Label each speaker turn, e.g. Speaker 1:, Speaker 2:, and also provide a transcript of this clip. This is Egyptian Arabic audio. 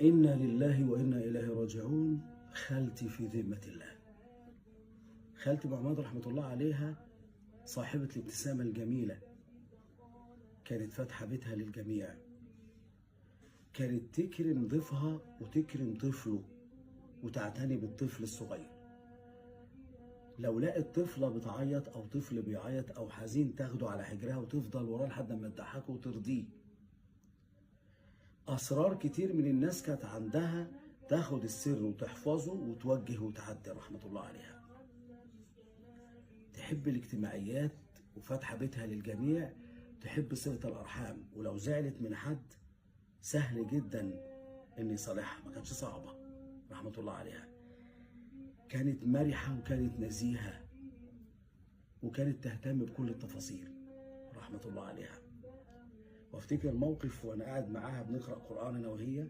Speaker 1: إنا لله وإنا إليه راجعون. خالتي في ذمة الله. خالتي أم عماد رحمة الله عليها صاحبة الابتسامة الجميلة، كانت فاتحة بيتها للجميع، كانت تكرم ضيفها وتكرم طفله وتعتني بالطفل الصغير. لو لقت طفلة بتعيط أو طفل بيعيط أو حزين تاخده على حجرها وتفضل وراه لحد ما تضحكه وترضيه. أسرار كتير من الناس كانت عندها، تاخد السر وتحفظه وتوجه وتعدي رحمة الله عليها. تحب الاجتماعيات وفاتحة بيتها للجميع، تحب صلة الأرحام، ولو زعلت من حد سهل جدا إن يصالحها، ما كانتش صعبة رحمة الله عليها. كانت مرحة وكانت نزيهة وكانت تهتم بكل التفاصيل رحمة الله عليها. وافتكر موقف وانا قاعد معاها بنقرأ قرآن انا وهي.